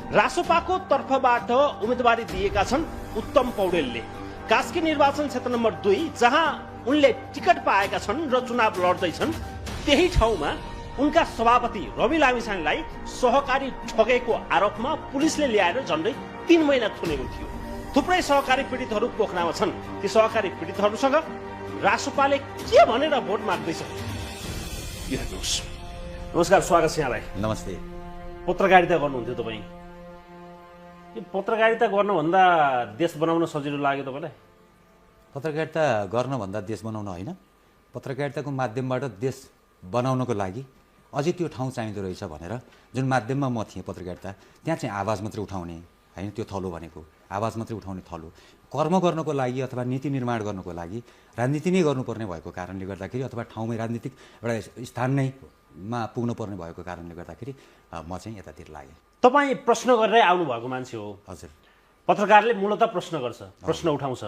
रासोपाको तर्फबाट उम्मेदवारी दिएका छन् उत्तम पौडेलले। कास्की निर्वाचन क्षेत्र नम्बर 2 जहाँ उनले टिकट पाएका छन् र चुनाव लड्दैछन्, त्यही ठाउँमा उनका सभापति रवि लामिछानेलाई सहकारी ठगेको आरोपमा पुलिसले ल्याएर झन्डै 3 महिना थुनेको थियो। थुप्रै सहकारी पीडितहरू पोखरामा छन्। ती सहकारी पीडितहरूसँग रासोपाले के भनेर भोट माग्दैछ यो हेर्नुहोस्। नमस्कार, स्वागत छ यहाँलाई। नमस्ते। पत्रकारिता गर्नुहुन्थ्यो तपाईँ। यो पत्रकारिता गर्नुभन्दा देश बनाउन सजिलो लाग्यो तपाईँलाई? पत्रकारिता गर्नभन्दा देश बनाउन होइन, पत्रकारिताको माध्यमबाट देश बनाउनको लागि अझै त्यो ठाउँ चाहिँदो रहेछ भनेर जुन माध्यममा म थिएँ पत्रकारिता, त्यहाँ चाहिँ आवाज मात्रै उठाउने होइन, त्यो थलो भनेको आवाज मात्रै उठाउने थलो। कर्म गर्नको लागि अथवा नीति निर्माण गर्नको लागि राजनीति नै गर्नुपर्ने भएको कारणले गर्दाखेरि अथवा ठाउँमै राजनीतिक एउटा स्थान नै मा पुग्नु पर्ने भएको कारणले गर्दाखेरि म चाहिँ यतातिर लागेँ। तपाईँ प्रश्न गरेरै आउनु भएको मान्छे हो। हजुर। पत्रकारले मूलतः प्रश्न गर्छ, प्रश्न उठाउँछ।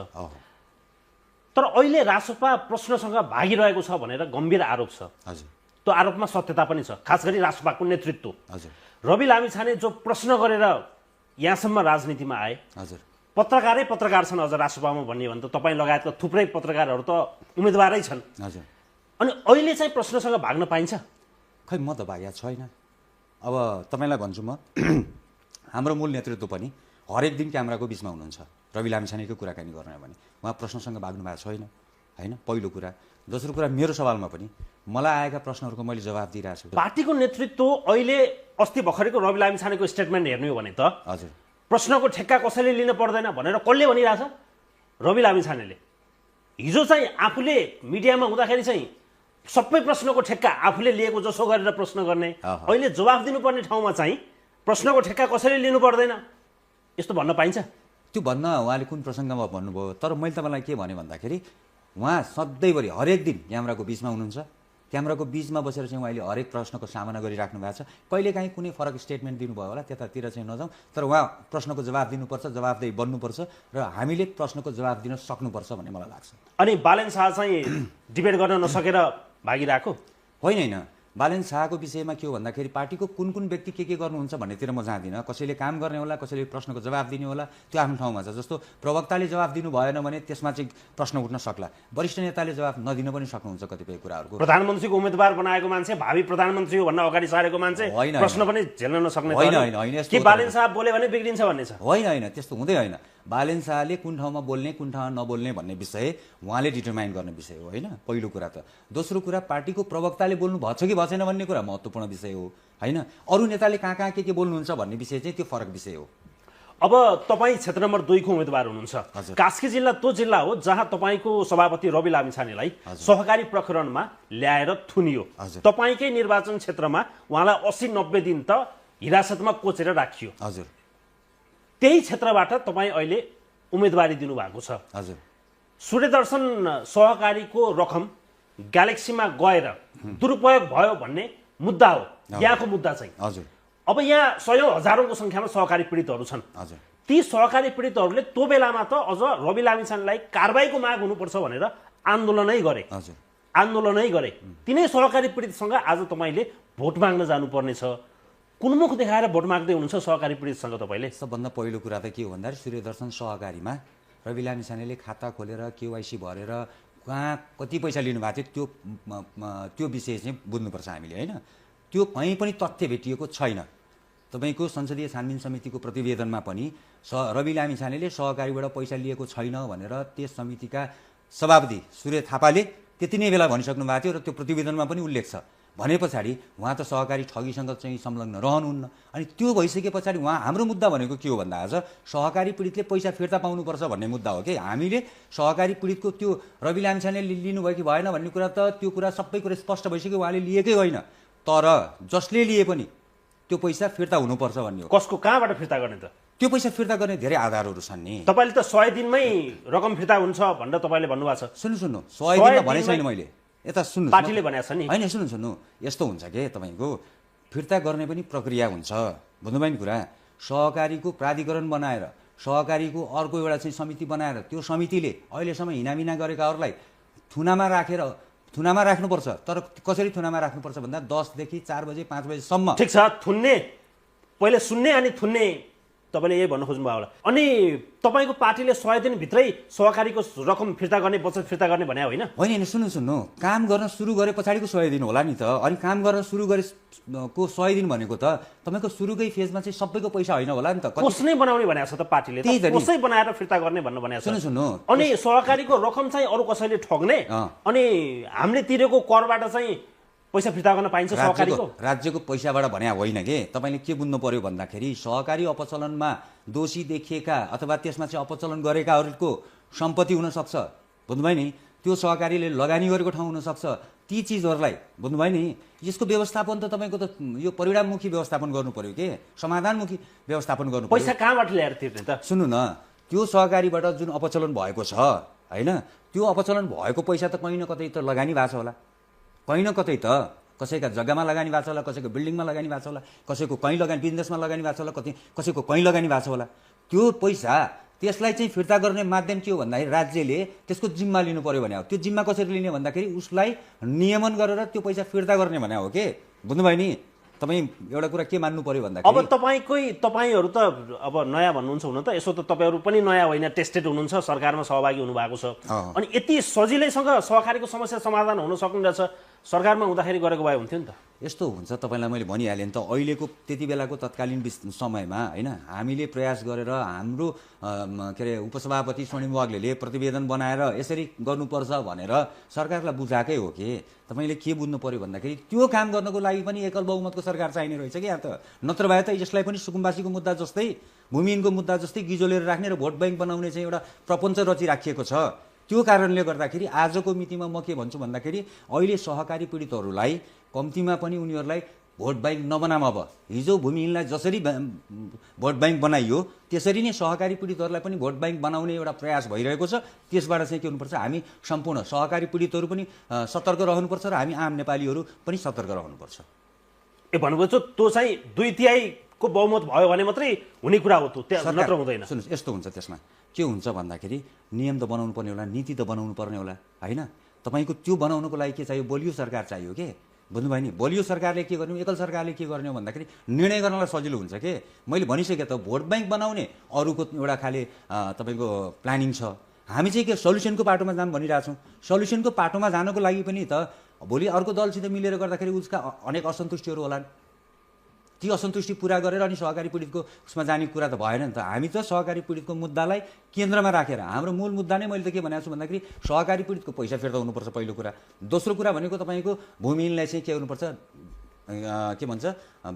तर अहिले रासोपा प्रश्नसँग भागिरहेको छ भनेर गम्भीर आरोप छ। हजुर। त्यो आरोपमा सत्यता पनि छ, खास गरी रासोपाको नेतृत्व। हजुर। रवि लामिछाने जो प्रश्न गरेर यहाँसम्म राजनीतिमा आए, हजुर, पत्रकारै पत्रकार छन् अझ रासोपामा भन्ने भने त तपाईँ लगायतका थुप्रै पत्रकारहरू त उम्मेदवारै छन्। हजुर। अनि अहिले चाहिँ प्रश्नसँग भाग्न पाइन्छ? खै म त भागेको छैन। अब तपाईँलाई भन्छु म, हाम्रो मूल नेतृत्व पनि हरेक दिन क्यामेराको बिचमा हुनुहुन्छ। रवि लामिछानेको कुराकानी गर्ने भने उहाँ प्रश्नसँग भाग्नु भएको छैन होइन, पहिलो कुरा। दोस्रो कुरा, मेरो सवालमा पनि मलाई आएका प्रश्नहरूको मैले जवाफ दिइरहेको छु। पार्टीको नेतृत्व अहिले अस्ति भर्खरको रवि लामिछानेको स्टेटमेन्ट हेर्नु हो भने त हजुर, प्रश्नको ठेक्का कसैले लिन पर्दैन भनेर कसले भनिरहेछ? रवि लामिछानेले। हिजो चाहिँ आफूले मिडियामा हुँदाखेरि चाहिँ सबै प्रश्नको ठेक्का आफूले लिएको जसो गरेर प्रश्न गर्ने, अहिले जवाफ दिनुपर्ने ठाउँमा चाहिँ प्रश्नको ठेक्का कसैले लिनु पर्दैन, यस्तो भन्न पाइन्छ? त्यो भन्न उहाँले कुन प्रसङ्गमा भन्नुभयो, तर मैले तपाईँलाई के भने भन्दाखेरि उहाँ सधैँभरि हरेक दिन क्यामेराको बिचमा हुनुहुन्छ। क्यामेराको बिचमा बसेर चाहिँ उहाँले हरेक प्रश्नको सामना गरिराख्नु भएको छ। कहिलेकाहीँ कुनै फरक स्टेटमेन्ट दिनुभयो होला, त्यतातिर चाहिँ नजाउँ, तर उहाँ प्रश्नको जवाफ दिनुपर्छ, जवाफदेही बन्नुपर्छ र हामीले प्रश्नको जवाफ दिन सक्नुपर्छ भन्ने मलाई लाग्छ। अनि बालेन शाह चाहिँ डिबेट गर्न नसकेर भागिरहेको होइन? होइन, बालेन शाहको विषयमा के हो भन्दाखेरि पार्टीको कुन कुन व्यक्ति के गर्नुहुन्छ भन्नेतिर म जाँदिनँ। कसैले काम गर्ने होला, कसैले प्रश्नको जवाफ दिने होला, त्यो आफ्नो ठाउँमा छ। जस्तो प्रवक्ताले जवाफ दिनु भएन भने त्यसमा चाहिँ प्रश्न उठ्न सक्ला, वरिष्ठ नेताले जवाफ नदिन पनि सक्नुहुन्छ कतिपय कुराहरूको। प्रधानमन्त्रीको उम्मेदवार बनाएको मान्छे, भावी प्रधानमन्त्री हो भन्न अगाडि सारेको मान्छे प्रश्न पनि झेल्न नसक्ने होइन। होइन होइन, के बालेन शाह बोल्यो भने बिग्रिन्छ भन्ने छ? होइन होइन, त्यस्तो हुँदै होइन। बालेन शाहले कुन ठाउँमा बोल्ने कुन ठाउँमा नबोल्ने भन्ने विषय उहाँले डिटरमाइन गर्ने विषय हो होइन, पहिलो कुरा त। दोस्रो कुरा, पार्टीको प्रवक्ताले बोल्नु भएछ कि भएन भन्ने कुरा महत्त्वपूर्ण विषय हो होइन। अरू नेताले कहाँ के बोल्नुहुन्छ भन्ने विषय चाहिँ त्यो फरक विषय हो। अब तपाईँ क्षेत्र नम्बर 2 को उम्मेदवार हुनुहुन्छ। कास्की जिल्ला त्यो जिल्ला हो जहाँ तपाईँको सभापति रवि लामिछानेलाई सहकारी प्रकरणमा ल्याएर थुनियो। तपाईँकै निर्वाचन क्षेत्रमा उहाँलाई 80-90 दिन त हिरासतमा कोचेर राखियो। हजुर। त्यही क्षेत्रबाट तपाईँ अहिले उम्मेदवारी दिनुभएको छ। हजुर। सूर्यदर्शन सहकारीको रकम ग्यालेक्सीमा गएर दुरुपयोग भयो भन्ने मुद्दा हो यहाँको मुद्दा चाहिँ। हजुर। अब यहाँ सयौं हजारौंको संख्यामा सहकारी पीडितहरू छन्। हजुर। ती सहकारी पीडितहरूले त्यो बेलामा त अझ रवि लामिछानेलाई कारबाहीको माग हुनुपर्छ भनेर आन्दोलनै गरे। हजुर। आन्दोलनै गरे। तिनै सहकारी पीडितसँग आज तपाईँले भोट माग्न जानुपर्ने छ। कुन मुख देखाएर भोट माग्दै हुनुहुन्छ सहकारी पीडितसँग तपाईले? सबभन्दा पहिलो कुरा त के हो भन्दाखेरि सूर्यदर्शन सहकारीमा रवि लामिछानेले खाता खोलेर केवाइसी भरेर कहाँ कति पैसा लिनुभएको थियो त्यो विषय चाहिँ बुझ्नुपर्छ हामीले होइन। त्यो कहीँ पनि तथ्य भेटिएको छैन। तपाईँको संसदीय छानबिन समितिको प्रतिवेदनमा पनि रवि लामिछानेले सहकारीबाट पैसा लिएको छैन भनेर त्यस समितिका सभापति सूर्य थापाले त्यति नै बेला भनिसक्नु भएको थियो र त्यो प्रतिवेदनमा पनि उल्लेख छ। भने पछाडि उहाँ त सहकारी ठगीसँग चाहिँ संलग्न रहनुहुन्न। अनि त्यो भइसके पछाडि उहाँ हाम्रो मुद्दा भनेको के हो भन्दा आज सहकारी पीडितले पैसा फिर्ता पाउनुपर्छ भन्ने मुद्दा हो कि हामीले सहकारी पीडितको त्यो रवि लामिछानेले लिनुभयो कि भएन भन्ने कुरा त त्यो कुरा सबै कुरा स्पष्ट भइसक्यो, उहाँले लिएकै होइन। तर जसले लिए पनि त्यो पैसा फिर्ता हुनुपर्छ भन्ने हो। कसको कहाँबाट फिर्ता गर्ने त? त्यो पैसा फिर्ता गर्ने धेरै आधारहरू छन् नि। तपाईँले त 100 दिनमै रकम फिर्ता हुन्छ भनेर तपाईँले भन्नुभएको छ। सुन्नु 100 दिनमा भने छैन मैले, यता सुन्नु, पार्टीले भनेको छ नि। होइन सुन्नु, यस्तो हुन्छ के तपाईँको फिर्ता गर्ने पनि प्रक्रिया हुन्छ, बुझ्नुभयो नि कुरा। सहकारीको प्राधिकरण बनाएर सहकारीको अर्को एउटा चाहिँ समिति बनाएर त्यो समितिले अहिलेसम्म हिनामिना गरेकाहरूलाई थुनामा राख्नुपर्छ। तर कसरी थुनामा राख्नुपर्छ भन्दा 10 देखि 4 बजे 5 बजेसम्म। ठिक छ, थुन्ने पहिले सुन्ने अनि थुन्ने तपाईँले यही भन्न खोज्नुभयो होला। अनि तपाईँको पार्टीले 100 दिनभित्रै सहकारीको रकम फिर्ता गर्ने, बचत फिर्ता गर्ने भने होइन? होइन, सुन्नु, काम गर्न सुरु गरे पछाडिको 100 दिन होला नि त। अनि काम गर्न सुरु गरे को 100 दिन भनेको त तपाईँको सुरुकै फेजमा चाहिँ सबैको पैसा होइन होला नि त। कसले बनाउने भनेको छ त पार्टीले? कसै बनाएर फिर्ता गर्ने भन्नु भनेको छ। सुन्नु, अनि सहकारीको रकम चाहिँ अरू कसैले ठग्ने अनि हामीले तिरेको करबाट चाहिँ पैसा फिर्ता गर्न पाइन्छ सहकारीको? राज्यको पैसाबाट भने होइन के। तपाईँले के बुझ्नु पर्यो भन्दाखेरि सहकारी अपचलनमा दोषी देखिएका अथवा त्यसमा चाहिँ अपचलन गरेकाहरूको सम्पत्ति हुनसक्छ, बुझ्नुभयो नि। त्यो सहकारीले लगानी गरेको ठाउँ हुनसक्छ। ती चिजहरूलाई बुझ्नुभयो नि। यसको व्यवस्थापन त तपाईँको त यो परिणाममुखी व्यवस्थापन गर्नु पर्यो के, समाधानमुखी व्यवस्थापन गर्नु पर्यो। पैसा कहाँबाट ल्याएर तिर्ने त? सुन्नु न, त्यो सहकारीबाट जुन अपचलन भएको छ होइन, त्यो अपचलन भएको पैसा त कहीँ न कतै त लगानी भएको छ होला, कहीँ न कतै त कसैका जग्गामा लगानी भएको छ होला, कसैको बिल्डिङमा लगानी भएको छ होला, कसैको कहीँ लगानी बिजनेसमा लगानी भएको छ होला, कसैको कहीँ लगानी भएको छ होला। त्यो पैसा त्यसलाई चाहिँ फिर्ता गर्ने माध्यम के हो भन्दाखेरि राज्यले त्यसको जिम्मा लिनु पर्यो भने हो। त्यो जिम्मा कसरी लिने भन्दाखेरि उसलाई नियमन गरेर त्यो पैसा फिर्ता गर्ने भने हो के, बुझ्नुभयो नि। तपाईँ एउटा कुरा के मान्नु पर्यो भन्दाखेरि अब तपाईँहरू त अब नयाँ भन्नुहुन्छ हुन त, यसो त तपाईँहरू पनि नयाँ होइन, टेस्टेड हुनुहुन्छ, सरकारमा सहभागी हुनुभएको छ। अनि यति सजिलैसँग सहकारीको समस्या समाधान हुन सक्ने रहेछ, सरकारमा हुँदाखेरि गरेको भए हुन्थ्यो नि त। यस्तो हुन्छ, तपाईँलाई मैले भनिहालेँ नि त। अहिलेको त्यति बेलाको तत्कालीन समयमा होइन हामीले प्रयास गरेर हाम्रो के अरे उपसभापति स्वर्णिम वाग्लेले प्रतिवेदन बनाएर यसरी गर्नुपर्छ भनेर सरकारलाई बुझाएकै हो कि। तपाईँले के बुझ्नु पर्यो भन्दाखेरि त्यो काम गर्नको लागि पनि एकल बहुमतको सरकार चाहिने रहेछ कि यहाँ त। नत्र भए त यसलाई पनि सुकुम्बासीको मुद्दा जस्तै, भूमिहीनको मुद्दा जस्तै गिजोलेर राख्ने र भोट ब्याङ्क बनाउने चाहिँ एउटा प्रपञ्च रचिराखिएको छ। त्यो कारणले गर्दाखेरि आजको मितिमा म के भन्छु भन्दाखेरि अहिले सहकारी पीडितहरूलाई कम्तीमा पनि उनीहरूलाई भोट ब्याङ्क नबनाम। अब हिजो भूमिहीनलाई जसरी भोट ब्याङ्क बनाइयो त्यसरी नै सहकारी पीडितहरूलाई पनि भोट ब्याङ्क बनाउने एउटा प्रयास भइरहेको छ। त्यसबाट चाहिँ के हुनुपर्छ, हामी सम्पूर्ण सहकारी पीडितहरू पनि सतर्क रहनुपर्छ र हामी आम नेपालीहरू पनि सतर्क रहनुपर्छ। भनेपछि त्यो चाहिँ 2/3 को बहुमत भयो भने मात्रै हुने कुरा हो, नत्र हुँदैन। सुन्नुहोस्, यस्तो हुन्छ, त्यसमा के हुन्छ भन्दाखेरि नियम त बनाउनु पर्ने होला, नीति त बनाउनु पर्ने होला होइन। तपाईँको त्यो बनाउनुको लागि के चाहियो, बलियो सरकार चाहियो के, बुझ्नुभयो नि। बलियो सरकारले के गर्ने, एकल सरकारले के गर्ने हो भन्दाखेरि निर्णय गर्नलाई सजिलो हुन्छ के। मैले भनिसकेँ त, भोट ब्याङ्क बनाउने अरूको एउटा खाले तपाईँको प्लानिङ छ। हामी चाहिँ के सल्युसनको बाटोमा जाऊँ भनिरहेछौँ। सल्युसनको बाटोमा जानको लागि पनि त भोलि अर्को दलसित मिलेर गर्दाखेरि उसका अनेक असन्तुष्टिहरू होलान्। ती असन्तुष्टि पुरा गरेर अनि सहकारी पीडितको उसमा जाने कुरा त भएन नि त। हामी त सहकारी पीडितको मुद्दालाई केन्द्रमा राखेर हाम्रो मूल मुद्दा नै मैले त के भनेको छु भन्दाखेरि सहकारी पीडितको पैसा फिर्ता हुनुपर्छ पहिलो कुरा। दोस्रो कुरा भनेको तपाईँको भूमिहीनलाई चाहिँ के गर्नुपर्छ, के भन्छ,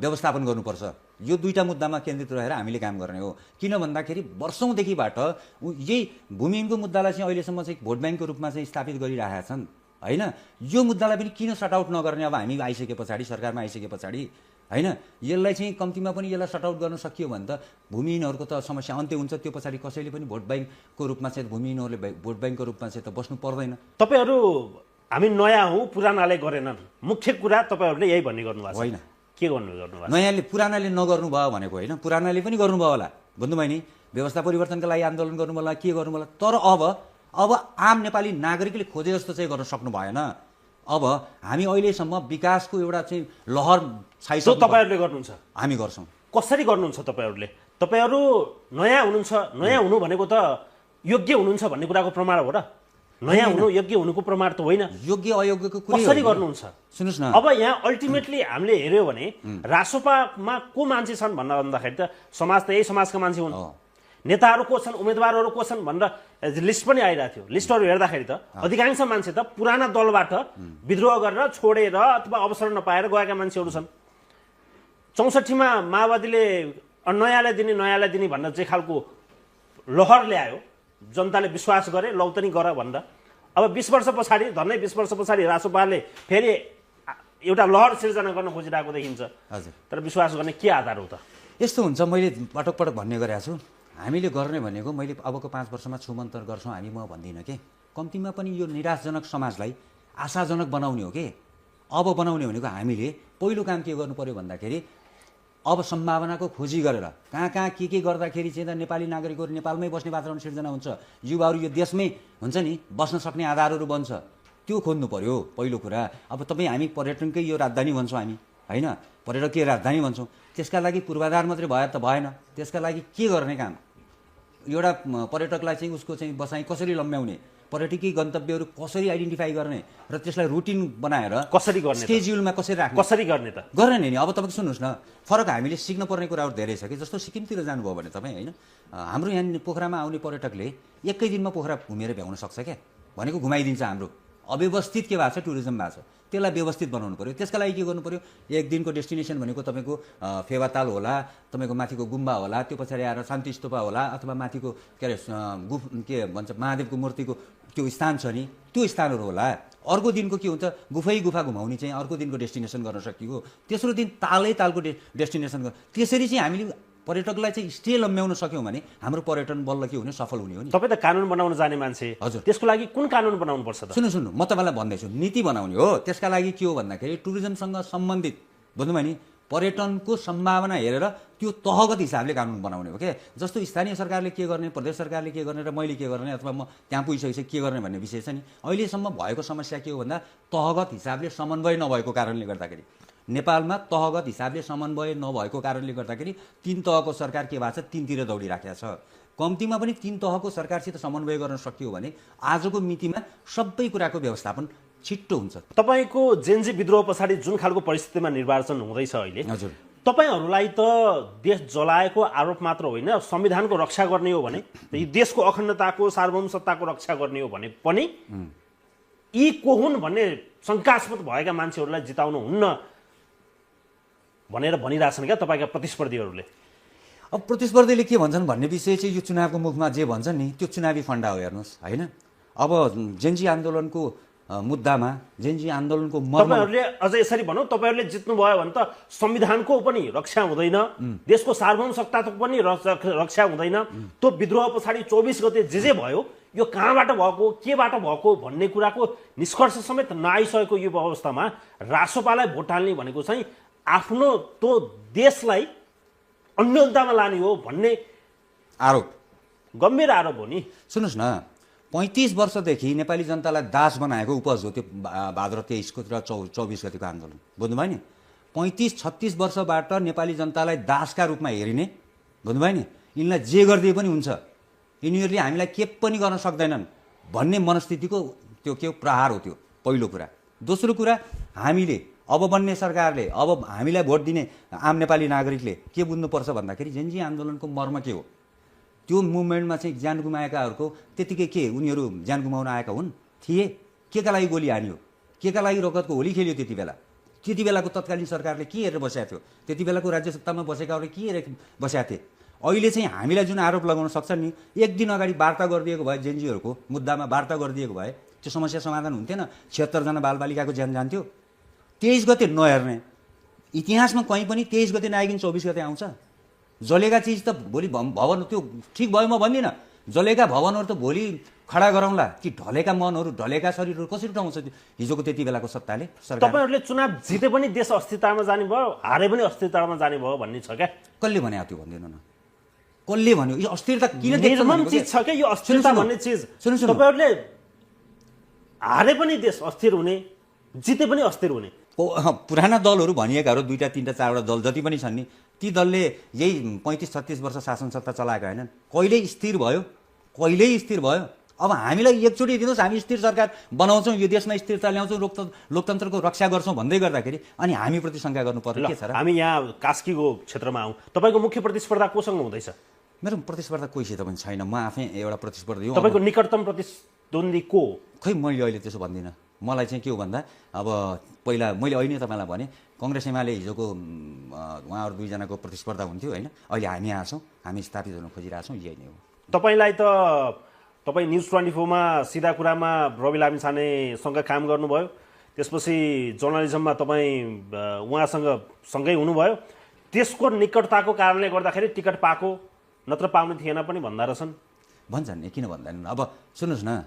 व्यवस्थापन गर्नुपर्छ। यो दुईटा मुद्दामा केन्द्रित रहेर हामीले काम गर्ने हो। किन भन्दाखेरि वर्षौँदेखिबाट यही भूमिहीनको मुद्दालाई चाहिँ अहिलेसम्म चाहिँ भोट ब्याङ्कको रूपमा चाहिँ स्थापित गरिरहेका छन् होइन। यो मुद्दालाई पनि किन सट आउट नगर्ने, अब हामी आइसके पछाडि, सरकारमा आइसके पछाडि होइन, यसलाई चाहिँ कम्तीमा पनि यसलाई सट आउट गर्न सकियो भने त भूमिहीनहरूको त समस्या अन्त्य हुन्छ। त्यो पछाडि कसैले पनि भोट ब्याङ्कको रूपमा चाहिँ भूमिहीनहरूले भोट ब्याङ्कको रूपमा चाहिँ त बस्नु पर्दैन। तपाईँहरू हामी नयाँ हौँ, पुरानाले गरेनन्, मुख्य कुरा तपाईँहरूले यही भन्ने गर्नुभएको होइन। के गर्नुभएको? नयाँले पुरानाले नगर्नु भयो भनेको होइन, पुरानाले पनि गर्नुभयो होला, बुझ्नुभयो नि। व्यवस्था परिवर्तनका लागि आन्दोलन गर्नु होला, के गर्नु होला, तर अब आम नेपाली नागरिकले खोजे जस्तो चाहिँ गर्न सक्नु भएन। अब हामी अहिलेसम्म विकासको एउटा चाहिँ लहर छाइसक्यो। तपाईँहरूले गर्नुहुन्छ, हामी गर्छौँ। कसरी गर्नुहुन्छ तपाईँहरूले? तपाईँहरू नयाँ हुनुहुन्छ, नयाँ हुनु भनेको त योग्य हुनुहुन्छ भन्ने कुराको प्रमाण हो र? नयाँ हुनु योग्य हुनुको प्रमाण त होइन। योग्य अयोग्यको कुरा कसरी गर्नुहुन्छ? सुन्नुहोस् न, अब यहाँ अल्टिमेटली हामीले हेऱ्यो भने रासोपामा को मान्छे छन् भन्दाखेरि त समाज त यही समाजका मान्छे हुन्, नेताहरू को छन्, उम्मेदवारहरू को छन् भनेर लिस्ट पनि आइरहेको थियो। लिस्टहरू हेर्दाखेरि त अधिकांश मान्छे त पुराना दलबाट विद्रोह गरेर छोडेर अथवा अवसर नपाएर गएका मान्छेहरू छन्। 64मा माओवादीले नयाँलाई दिने भनेर जे खालको लहर ल्यायो, जनताले विश्वास गरे, लौतनी गर भनेर। अब 20 वर्ष पछाडि, झन्डै 20 वर्ष पछाडि रासोपाले फेरि एउटा लहर सिर्जना गर्न खोजिरहेको देखिन्छ। हजुर, तर विश्वास गर्ने के आधार हो त? यस्तो हुन्छ, मैले पटक भन्ने गरेको छु। हामीले गर्ने भनेको मैले अबको 5 वर्षमा छुमन्तर गर्छौँ हामी, म भन्दिनँ कि। कम्तीमा पनि यो निराशजनक समाजलाई आशाजनक बनाउने हो कि। अब बनाउने भनेको हामीले पहिलो काम के गर्नु पर्यो भन्दाखेरि अब सम्भावनाको खोजी गरेर कहाँ के गर्दाखेरि चाहिँ नेपाली नागरिकहरू नेपालमै बस्ने वातावरण सिर्जना हुन्छ, युवाहरू यो देशमै हुन्छ नि बस्न सक्ने आधारहरू बन्छ, त्यो खोज्नु पर्यो पहिलो कुरा। अब तपाईँ हामी पर्यटनकै यो राजधानी भन्छौँ हामी होइन, पर्यटकीय राजधानी भन्छौँ। त्यसका लागि पूर्वाधार मात्रै भए त भएन, त्यसका लागि के गर्ने काम, एउटा पर्यटकलाई चाहिँ उसको चाहिँ बसाइ कसरी लम्ब्याउने, पर्यटकीय गन्तव्यहरू कसरी आइडेन्टिफाई गर्ने र त्यसलाई रुटिन बनाएर कसरी गर्ने, स्केड्युलमा कसरी राख्ने, कसरी गर्ने त गर्ने नि। अब तपाईँको सुन्नुहोस् न, फरक हामीले सिक्नुपर्ने कुराहरू धेरै छ कि। जस्तो सिक्किमतिर जानुभयो भने तपाईँ होइन, हाम्रो यहाँ पोखरामा आउने पर्यटकले एकै दिनमा पोखरा घुमेर भ्याउन सक्छ क्या, भनेको घुमाइदिन्छ। हाम्रो अव्यवस्थित के भएको छ, टुरिज्म भएको छ, त्यसलाई व्यवस्थित बनाउनु पऱ्यो। त्यसका लागि के गर्नु पऱ्यो, एक दिनको डेस्टिनेसन भनेको तपाईँको फेवाताल होला, तपाईँको माथिको गुम्बा होला, त्यो पछाडि आएर शान्ति स्तूपा होला, अथवा माथिको के अरे के भन्छ महादेवको मूर्तिको त्यो स्थान छ नि, त्यो स्थानहरू होला। अर्को दिनको के हुन्छ, गुफा घुमाउने चाहिँ अर्को दिनको डेस्टिनेसन गर्न सकियो, तेस्रो दिन तालको डेस्टिनेसन त्यसरी चाहिँ हामीले पर्यटकलाई चाहिँ स्टे लम्ब्याउन सक्यौँ भने हाम्रो पर्यटन बल्ल के हुने, सफल हुने हो नि। तपाईँ त कानुन बनाउन जाने मान्छे, हजुर, त्यसको लागि कुन कानुन बनाउनु पर्छ त? सुन्नु म तपाईँलाई भन्दैछु, नीति बनाउने हो। त्यसका लागि के हो भन्दाखेरि टुरिज्मसँग सम्बन्धित बुझ्नुभयो नि, पर्यटनको सम्भावना हेरेर त्यो तहगत हिसाबले कानुन बनाउने हो क्या। जस्तो स्थानीय सरकारले के गर्ने, प्रदेश सरकारले के गर्ने र मैले के गर्ने, अथवा म त्यहाँ पुगिसकेपछि के गर्ने भन्ने विषय छ नि। अहिलेसम्म भएको समस्या के हो भन्दा तहगत हिसाबले समन्वय नभएको कारणले गर्दाखेरि, नेपालमा तहगत हिसाबले समन्वय नभएको कारणले गर्दाखेरि 3 तहको सरकार के भएको छ, 3तिर दौडिराखेको छ। कम्तीमा पनि 3 तहको सरकारसित समन्वय गर्न सकियो भने आजको मितिमा सबै कुराको व्यवस्थापन छिट्टो हुन्छ। तपाईँको जेन्जी विद्रोह पछाडि जुन खालको परिस्थितिमा निर्वाचन हुँदैछ अहिले, हजुर, तपाईँहरूलाई त देश जलाएको आरोप मात्र होइन, संविधानको रक्षा गर्ने हो भने, यी देशको अखण्डताको सार्वभौम सत्ताको रक्षा गर्ने हो भने पनि यी को हुन् भन्ने शङ्कास्पद भएका मान्छेहरूलाई जिताउनु हुन्न भनेर भनिरहेछन् क्या तपाईँका प्रतिस्पर्धीहरूले। अब प्रतिस्पर्धीले के भन्छन् भन्ने विषय चाहिँ यो चुनावको मुखमा जे भन्छन् नि त्यो चुनावी फन्डा हो, हेर्नुहोस् होइन। अब जेन्जी आन्दोलनको मुद्दामा, जेन्जी आन्दोलनको तपाईँहरूले अझ यसरी भनौँ, तपाईँहरूले जित्नुभयो भने त संविधानको पनि रक्षा हुँदैन, देशको सार्वभौम सत्ताको पनि रक्षा हुँदैन। त्यो विद्रोह पछाडि 24 गते जे भयो यो कहाँबाट भएको, केबाट भएको भन्ने कुराको निष्कर्ष समेत नआइसकेको यो अवस्थामा रासोपालाई भोट हाल्ने भनेको चाहिँ आफ्नो त्यो देशलाई अन्योन्यतामा लाने हो भन्ने आरोप, गम्भीर आरोप हो नि। सुन्नुहोस् न, 35 वर्षदेखि नेपाली जनतालाई दास बनाएको उपज हो त्यो भाद्र 23 को र 24 गतिको आन्दोलन, बुझ्नुभयो नि। 35-36 वर्षबाट नेपाली जनतालाई दासका रूपमा हेरिने, बुझ्नुभयो नि, यिनलाई जे गरिदिए पनि हुन्छ, यिनीहरूले हामीलाई के पनि गर्न सक्दैनन् भन्ने मनस्थितिको त्यो के प्रहार हो त्यो पहिलो कुरा। दोस्रो कुरा, हामीले अब बन्ने सरकारले, अब हामीलाई भोट दिने आम नेपाली नागरिकले के बुझ्नुपर्छ भन्दाखेरि जेन्जी आन्दोलनको मर्म के हो, त्यो मुभमेन्टमा चाहिँ ज्यान गुमाएकाहरूको त्यतिकै के उनीहरू ज्यान गुमाउन आएका हुन् थिए, केका लागि गोली हान्यो, केका लागि रगतको होली खेल्यो त्यति बेलाको तत्कालीन सरकारले के हेरेर बसेका थियो, त्यति बेलाको राज्य सत्तामा बसेकाहरूले के हेरेर बसेका थिए। अहिले चाहिँ हामीलाई जुन आरोप लगाउन सक्छन् नि, एक दिन अगाडि वार्ता गरिदिएको भए, जेन्जीहरूको मुद्दामा वार्ता गरिदिएको भए त्यो समस्या समाधान हुन्थेन, 76 जना बालबालिकाको ज्यान जान्थ्यो। 23 गते नहेर्ने, इतिहासमा कहीँ पनि 23 गते नआइकन 24 गते आउँछ। जलेका चिज त भोलि भवन, त्यो ठिक भयो म भन्दिनँ, जलेका भवनहरू त भोलि खडा गरौँला, कि ढलेका मनहरू, ढलेका शरीरहरू कसरी उठाउँछ हिजोको त्यति बेलाको सत्ताले सरकार। तपाईँहरूले चुनाव जिते पनि देश अस्थिरतामा जाने भयो, हारे पनि अस्थिरतामा जाने भयो भन्ने छ क्या। कसले भने त्यो भन्दैन न, कसले भन्यो यो अस्थिरता किन निर्मम चिज छ क्या यो अस्थिरता भन्ने चिज। तपाईँहरूले हारे पनि देश अस्थिर हुने, जिते पनि अस्थिर हुने। पुराना दलहरू भनिएकाहरू 2टा 3टा 4वटा दल जति पनि छन् नि, ती दलले यही 35-36 वर्ष शासन सत्ता चलाएका होइनन्। कहिल्यै स्थिर भयो, कहिल्यै स्थिर भयो। अब हामीलाई एकचोटि दिनुहोस्, हामी स्थिर सरकार बनाउँछौँ, यो देशमा स्थिरता ल्याउँछौँ, लोकतन्त्रको रक्षा गर्छौँ भन्दै गर्दाखेरि अनि हामीप्रति शङ्का गर्नु पर्यो के छ र? हामी यहाँ कास्कीको क्षेत्रमा आउँ, तपाईँको मुख्य प्रतिस्पर्धा कोसँग हुँदैछ? मेरो प्रतिस्पर्धा कोहीसित पनि छैन, म आफै एउटा प्रतिस्पर्धी हो। तपाईँको निकटतम प्रतिद्वन्दी को? खै मैले अहिले त्यसो भन्दिनँ। मलाई चाहिँ के हो भन्दा, अब पहिला मैले अहिले तपाईँलाई भने कङ्ग्रेस एमाले हिजोको उहाँहरू 2 जनाको प्रतिस्पर्धा हुन्थ्यो होइन, अहिले हामी यहाँ छौँ, हामी स्थापित हुन खोजिरहेछौँ, यही नै हो। तपाईँलाई त तपाईँ न्युज 24 मा सिधा कुरामा रवि लामिछानेसँग काम गर्नुभयो, त्यसपछि जर्नलिजममा तपाईँ उहाँसँग सँगै हुनुभयो, त्यसको निकटताको कारणले गर्दाखेरि टिकट पाएको नत्र पाउने थिएन पनि भन्दा रहेछन्। भन्छन् नि, किन भन्दैनन्? अब सुन्नुहोस् न,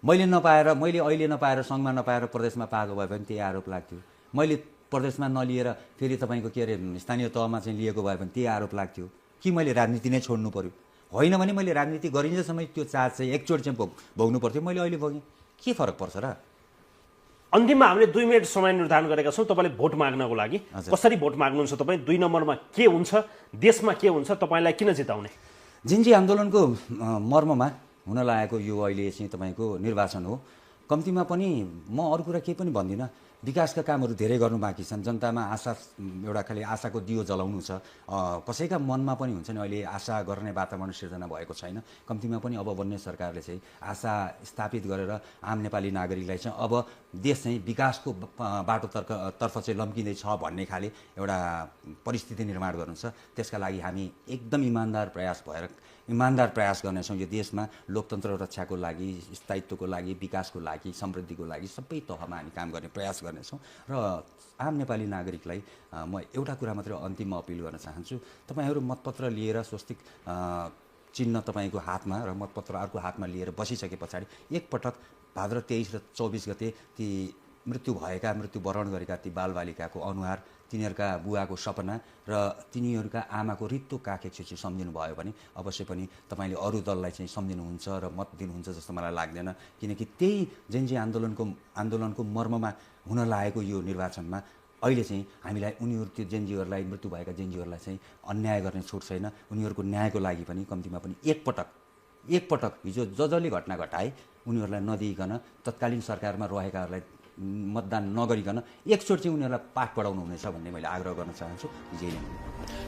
मैले अहिले नपाएर सङ्घमा नपाएर प्रदेशमा पाएको भए पनि त्यही आरोप लाग्थ्यो, मैले प्रदेशमा नलिएर फेरि तपाईँको के अरे स्थानीय तहमा चाहिँ लिएको भए पनि त्यही आरोप लाग्थ्यो कि मैले राजनीति नै छोड्नु पर्यो। होइन भने मैले राजनीति गरिन्जेसम्म त्यो चार्ज चाहिँ एकचोटि चाहिँ भोग्नु पर्थ्यो, मैले अहिले भोगेँ, के फरक पर्छ र? अन्तिममा हामीले 2 मिनेट समय निर्धारण गरेका छौँ तपाईँले भोट माग्नको लागि। कसरी भोट माग्नुहुन्छ तपाईँ? 2 नम्बरमा के हुन्छ, देशमा के हुन्छ, तपाईँलाई किन जिताउने? जेनजी आन्दोलनको मर्ममा हुन लागेको यो अहिले चाहिँ तपाईँको निर्वाचन हो। कम्तीमा पनि म अरू कुरा केही पनि भन्दिनँ। विकासका कामहरू धेरै गर्नु बाँकी छन्। जनतामा आशा, एउटा खालि आशाको दियो जलाउनु छ। कसैका मनमा पनि हुन्छ नि, अहिले आशा गर्ने वातावरण सिर्जना भएको छैन। कम्तीमा पनि अब बन्ने सरकारले चाहिँ आशा स्थापित गरेर आम नेपाली नागरिकलाई चाहिँ अब देश चाहिँ विकासको बाटोतर्फ चाहिँ लम्किँदैछ भन्ने खाले एउटा परिस्थिति निर्माण गर्नु छ। त्यसका लागि हामी एकदम इमान्दार प्रयास गर्नेछौँ। यो देशमा लोकतन्त्र रक्षाको लागि, स्थायित्वको लागि, विकासको लागि, समृद्धिको लागि सबै तहमा हामी काम गर्ने प्रयास गर्नेछौँ। र आम नेपाली नागरिकलाई म एउटा कुरा मात्रै अन्तिममा अपिल गर्न चाहन्छु। तपाईँहरू मतपत्र लिएर स्वस्तिक चिन्ह तपाईँको हातमा र मतपत्र अर्को हातमा लिएर बसिसके पछाडि एकपटक भाद्र 23 र 24 गते ती मृत्युवरण गरेका ती बालबालिकाको अनुहार, तिनीहरूका बुवाको सपना र तिनीहरूका आमाको रित्तो काख एकचोटि सम्झिनु भयो भने अवश्य पनि तपाईँले अरू दललाई चाहिँ सम्झिनुहुन्छ र मत दिनुहुन्छ जस्तो मलाई लाग्दैन। किनकि त्यही जेनजी आन्दोलनको मर्ममा हुन लागेको यो निर्वाचनमा अहिले चाहिँ हामीलाई त्यो जेनजीहरूलाई, मृत्यु भएका जेनजीहरूलाई चाहिँ अन्याय गर्ने छुट छैन। उनीहरूको न्यायको लागि पनि कम्तीमा पनि एकपटक हिजो जसले घटना घटाए उनीहरूलाई नदिइकन, तत्कालीन सरकारमा रहेकाहरूलाई मतदान नगरिकन एकचोटि चाहिँ उनीहरूलाई पाठ पढाउनु हुनेछ भन्ने मैले आग्रह गर्न चाहन्छु।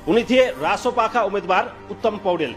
उनी थिए रासोपाका उम्मेदवार उत्तम पौडेल।